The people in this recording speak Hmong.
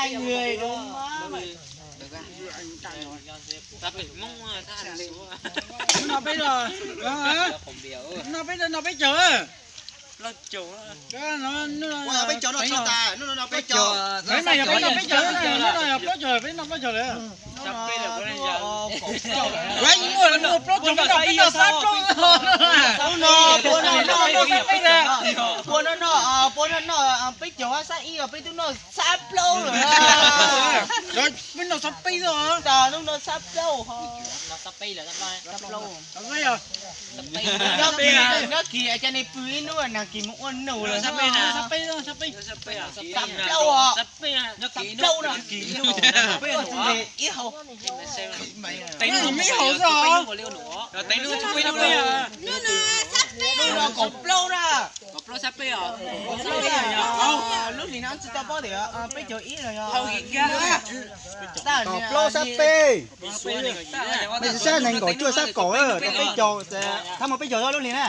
Hnub no peb, hnub no peb, hnub no peb caug, peb caug, hnub no yog peb noj peb caug, hnub no yog plaub caug, peb noj plaub caug lawm. Ua ib muaj plaub caug, peb noj sab plaub. Hnub no peb noj, peb noj, peb noj sab ib os, peb twb noj sab plaub lawm. Peb noj sab peb xwb. Hnub no sab plaub. Nyob kis, nyob kis cas nws pw ib hnub nag kis mus ua num lawm. Sab plaub os. Sab plaub no. Ib hau. Ib hau xwb. Hnub no kaum plaub na. Lub hlis no tsis tau paub tias peb caug ib los yog kaum plaub sab peb. Peb sab nees nkaum cuaj sab kaum, peb caug, thab mus peb caug lub hlis na.